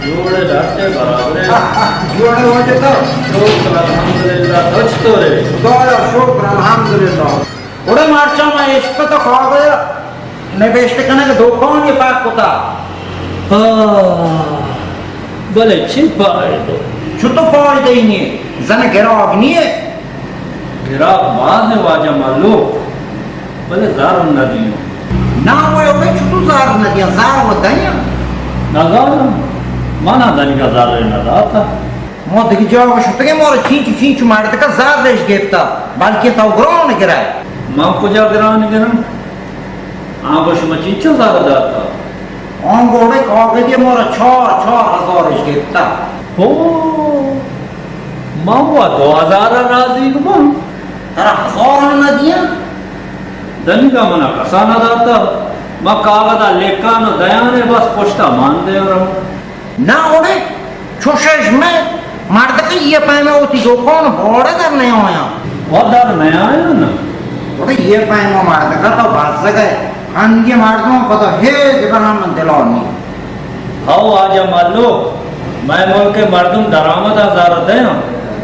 جوڑ ئے ڈاکٹر برابر ئے؟ جوڑ ئے واجہ تو؟ شکر الحمدللہ، تو چطور ئے؟ خدایا شکر الحمدللہ۔ گڑا مرچاں من اشکتہ کاغذ نبشتہ کنگ دکان یے پاک کتہ۔ آہ، بلے چی پائدہ؟ چطور پائدہ ای نیے؟ زن گراگ نیے؟ گراگ باز ئے واجہ ملو، بلے زر نہ دیاں۔ نا وے، وے چطور زر نہ دیاں؟ زر و دیاں۔ نزاناں، منا دنیگا زر نہ داتہ۔ ما دگہ جاگہ شتگیں، مارا چینچو چینچو مردکا زر اش گپتہ، بلکیں تو گران گرئے۔ من کجا گران گراں؟ آں گوش ما چینچو زر داتہ؟ آں گوڑے کاغذی مارا چار، چار ہزار اش گپتہ۔ ہو، من وا دو ہزار راضی بباں۔ ترا ہزار ہم نہ دیاں؟ دنیگا منا کسا نہ داتہ۔ ما کاغذا لکھاں و دیاں، بس پشتا مان دے رو۔ نہ اڑے، چوشش مئے مردکے یہ پیمے وتی دکان بوڑے در نیایاں۔ و در نیایاں نا؟ اڑے یہ پیمے مردکا تو بزگ ئے، ہندی مردم پدا ہیچ گران من دلانی۔ ہو واجہ ملو، مئے ملک مردم درآمد زر دیاں،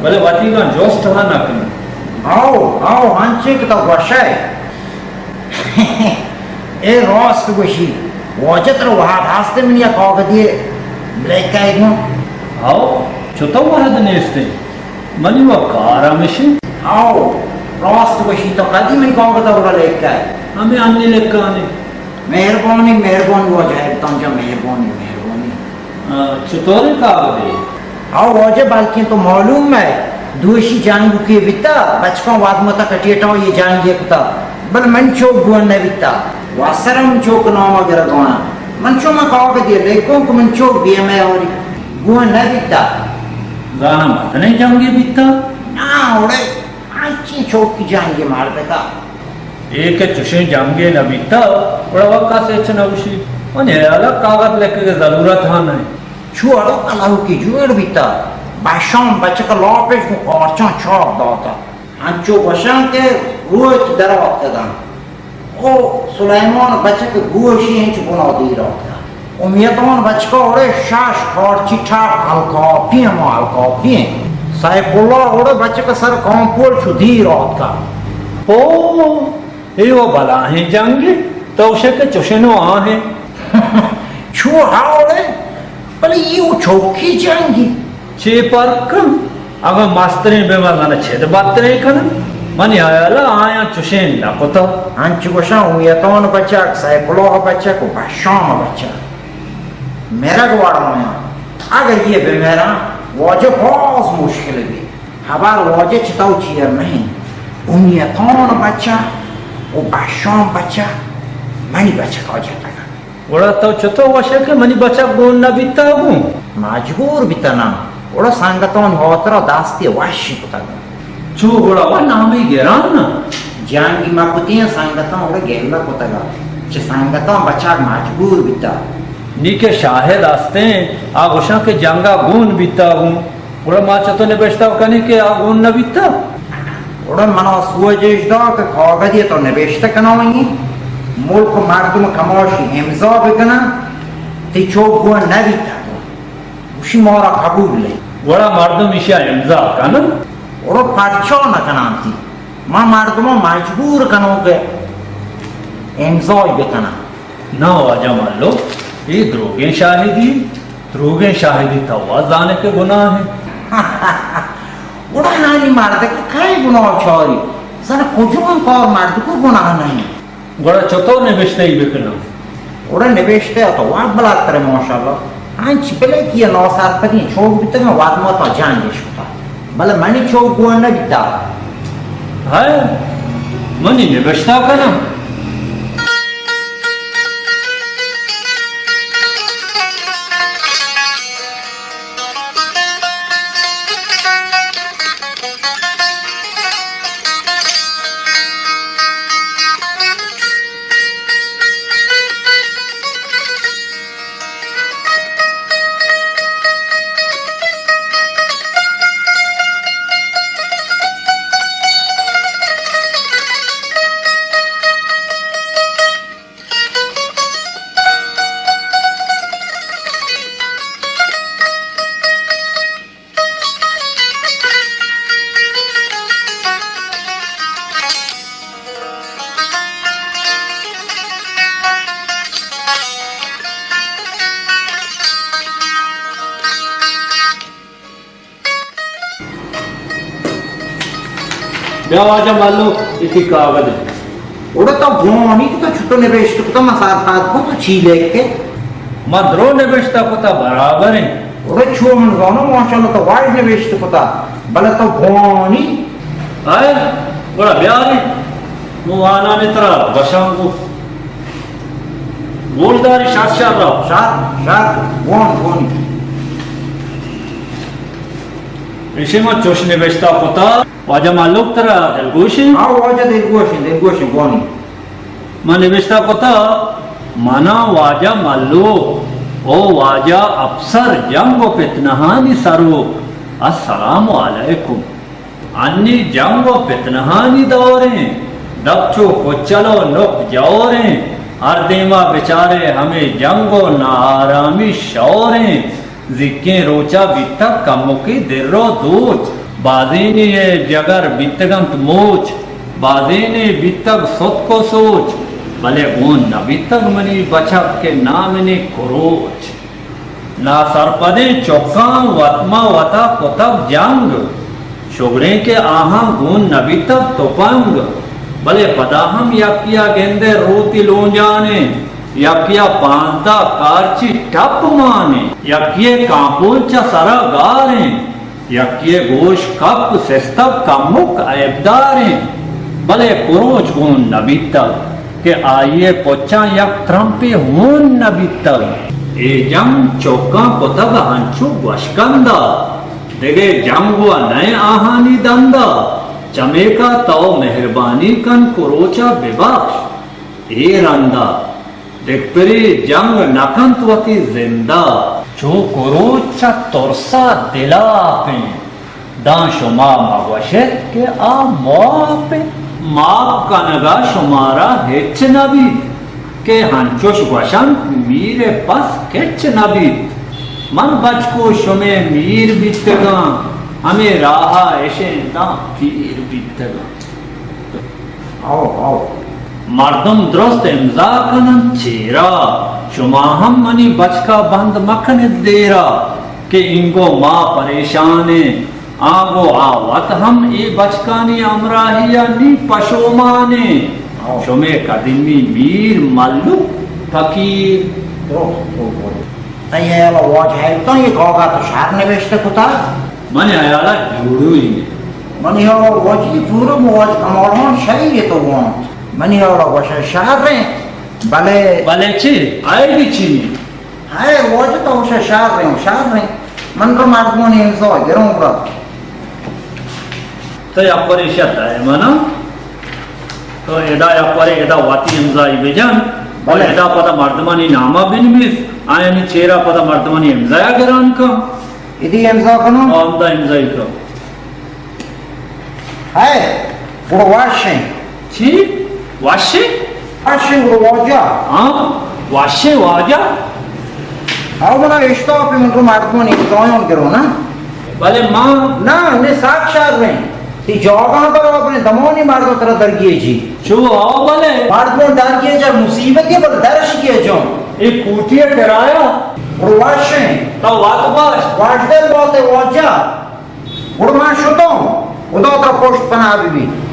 بلے وتیگاں جست ہم نہ کناں۔ ہو، ہو، ہنچیں کہ تو گوشئے۔ اے راست گوشی، واجہ ترا وہد ہست منی یک کاگدے لیکہ گوں؟ ہو، چطور وہد نیست؟ منی و کار ہمیش انت۔ ہو، راست گوشی، تو کدی منی کاگد گڑا لیکہ؟ ہمے انی لیکانی۔ مہربانی، مہربانی واجہ، تنجا مہربانی، مہربانی۔ آ، چطوریں کاگدے؟ ہاں واجہ، بلکیں تو معلوم ئے، دوشی جنگ کہ بیتا، بچکاں واد متا کٹیٹاں یہ جنگ یہ کتا، بل من چوک گون نہ بیتا۔ واسرا من چوک ناما گرگوانا۔ من چو من کاگدے لیکوں کہ من چوک بی ایم اے اوری گون نہ بیتا۔ زانا متنے جنگے بیتا؟ نا، اوڑے، آنچی چوکی جنگے مار بیتا۔ اے کہ چشیں جنگے نہ بیتا، گڑا وا کس ہچ نہ گوشی۔ منی ہیالا کاغد لکھگے ضرورت ہم نہ۔ چو اڑو کلہوکی جوڑ بیتا، بشام بچک لاپش گوں کارچاں چاپ داتا۔ انچو گوشاں کہ روچ در آتکگاں۔ او سلیمان بچک گوشی انچ بنا دیر آتکا۔ امیتان بچکا اڑے شاش کارچی ٹاپ ہلکاپی ہم ہلکاپی ہیں۔ سیف اللہ اڑے بچک سر کامپول چو دیر آتکا۔ او! اے و بلاہیں جنگے، تو شک چشن و آہیں۔ چو ہاوڑے، بلے اے و چوکی جنگے۔ چے پرک؟ اگاں مستریں بہ من چد بدتریں کنن، منی ہیالا آیاں چشیں نہ کتا۔ انچ گوشاں، امیتان بچک، سیف اللہ بچک و بشام بچک مرگ وڑ آیاں۔ اگر یہ بہ مراں، واجہ باز مشکل بی۔ ہبر واجہ چہ تو چیر نہ انت۔ امیتان بچک و بشام بچک منی بچکا جتگ انت۔ گڑا تو چتو گوشئے کہ منی بچک گون نہ بیتگ گوں؟ مجبور بیتہ نا۔ گڑا سنگتانی ہاترا دستے وشی کتگ۔ چو گڑا وا نامی گران نا؟ جنگی مکتیں سنگتاں گڑا گلہ کتگ۔ چہ سنگتاں بچک مجبور بیتہ۔ نی کہ شاہد ہستیں، آ گوشاں کہ جنگا گون بیتہ گوں۔ گڑا ما چتو نبشتہ کنیں کہ آ گون نہ بیتہ؟ گڑا منا سوج اش دا کہ کاگدے تو نبشتہ کنائیں، ملک مردم کماشی امضا بکنن، تی چوک گون نہ بیتہ۔ گوشی مارا قبول ہے۔ گڑا مردم ایشی امضا کنن؟ گڑا پرچا نہ کنن تی؟ ما مردم مجبور کنوں کہ امضا بکنن۔ نہ واجہ ملو، اے دروگیں شاہدی، دروگیں شاہدی تو وا زانے کہ گناہ ہیں۔ گڑا ہانی مردک کئے گناہ چاری؟ زن کجام کار مردکو گناہ نہیں؟ گڑا چطور نبشتہ ای بکنم؟ گڑا نبشتہ تو وا بلاتر ماشاءاللہ۔ ہنچ بلے کہ ناسرپدی چوک بیتگاں واد ما تا جنگش کتا۔ بلے منی چوک گون نہ بیتا۔ ہائے، منی نبشتہ کنم۔ بیا واجہ ملو، اے تئی کاگد اِنت۔ اوڑے تو گون اِنت کہ تو چتو نبشتہ کتا، من سرپد بوت، تو چی لکھے؟ من درو نبشتہ کتا، برابر اِنت۔ اوڑے چو من زاناں، ماشاءاللہ تو واجہ نبشتہ کتا، بلے تو گون اِنت۔ اے، گڑا بیار اِنت، نوں آنانی ترا گوشاں گوں۔ گوشداری، شر شر رو۔ شر، شر، گون، گون۔ ایشی ما چوش نبشتہ کتا۔ واجہ ملوک ترا دلگوش اِنت؟ ہاں واجہ دلگوش اِنت، دلگوش اِنت، گون اِنت۔ من نبشتہ کتا، منا واجہ ملوک او واجہ افسر جنگ و فتنہانی سروک، السلام علیکم۔ انی جنگ و فتنہانی دوریں، دپ چو کچل و نک جوریں، ہر دیما بچارے ہمے جنگ و ناآرامی شوریں۔ زیکیں روچا بیتگ کمکے در و دوچ، بازینے ءِ جگر بیتگنت موچ، بازینے بیتگ ستک و سوچ، بلے گون نہ بیتگ منی بچک کہ نامنے کروچ۔ ناسرپدیں چکاں وت ما وتا کتگ جنگ، شگریں کہ آہاں گون نہ بیتگ تپنگ، بلے پدا ہم یکیا گندئے روتی لونجانیں، یکیا پانزدہ کارچی ٹپ مانیں، یکیے کانپول چہ سرا گاریں، یکیے گوش کپ سستگ کمک عیبداریں، بلے کروچ گون نہ بیتگ کہ آئی ءِ پچاں یک ترمپے ہون نہ بیتگ۔ اے جنگ چکاں کتگ ہنچو گوشکند ءَ، دگہ جنگ و نئے آہانی دند ءَ، چمیکا تو مہربانی کن کروچ ءَ ببخش۔ اے رند ءَ دگپرے جنگ نہ کنت وتی زند ءَ۔ چو کروچ چہ ترس ءَ دل ءَ آپ اِنت، داں شما مہ گوش ات کہ آ ماپ اِنت۔ ماپ کنگ ءَ شمارا ہچ نہ بیت کہ ہنچوش گوش اَنت میر ءِ پس کچ نہ بیت۔ من بچک و شمئے میر بیتگاں، ہمے راہ ءَ اِش ایں داں پیر بیتگاں۔ او، او۔ مردم درست امضا کننت چیرا، شما ہم منی بچکا بند مکنت دیرا، کہ اینگو ما پریشان ایں، آنگو آ وت ہم اے بچکانی ہمراہیا نی پشومان ایں۔ او۔ شمے قدیمی میر ملوک فقیر۔ درست، درست۔ تئی ہیال ءَ واجہ ہیلتاں یہ کاغذ تو شر نبشتہ کتا؟ منی ہیال ءَ جوڑوئی اِنت۔ منی ہیال ءَ واجہ پورا مواج کمالان شری تو وانت۔ منی ہیال ءَ وش شر اِنت، بلے بلے چی؟ آئی بھی چی؟ ہائے واجہ تو وش شر اِنت، شر اِنت۔ من رو مردمانی امضا گروں گا۔ تو یک بر ایشی ءَ دئے منا، تو ادا یک بر ادا وتی امضائی بجن، بلے۔ ادا پدا مردمانی ناما بنویس، آیانی چیرا پدا مردمانی امضایا گران کن۔ ادی امضا کنوں؟ آ، ہمدا امضائی کن۔ ہائے، گڑا وش ایں۔ چی؟ وش ایں؟ وش ایں گڑا واجہ۔ ہاں، وش ایں واجہ۔ او منا اشتاپ من رو مردمانی امضایاں گروں نا۔ بلے ما نا، نے ساک شر ایں۔ تی جاگہ پر اپنے دمانی مردم ترا درگیجی۔ چو او بلے۔ مردم درگیجا مصیبت ایں، بلے درش گیجوں۔ اے کوٹی کرایہ۔ گڑا وش ایں۔ تو وت باش۔ وش دل باتے واجہ۔ گڑا من شتوں، خدا ترا پشت پناہ بہ بیت۔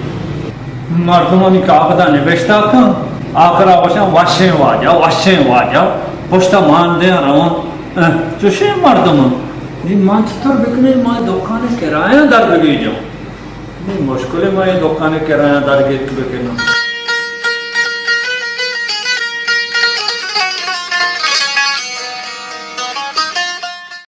مردمانی کاغداں نبشتہ کن، آخرا گوشاں وشیں واجہ، وشیں واجہ، پشتا مان دیاں رواں۔ اہ، چوشیں مردم۔ نی من چطور بکنیں، ما دکان کرایاں در بگیجاں۔ نی مشکل ایں، ما دکان کرایاں در گیت بکناں۔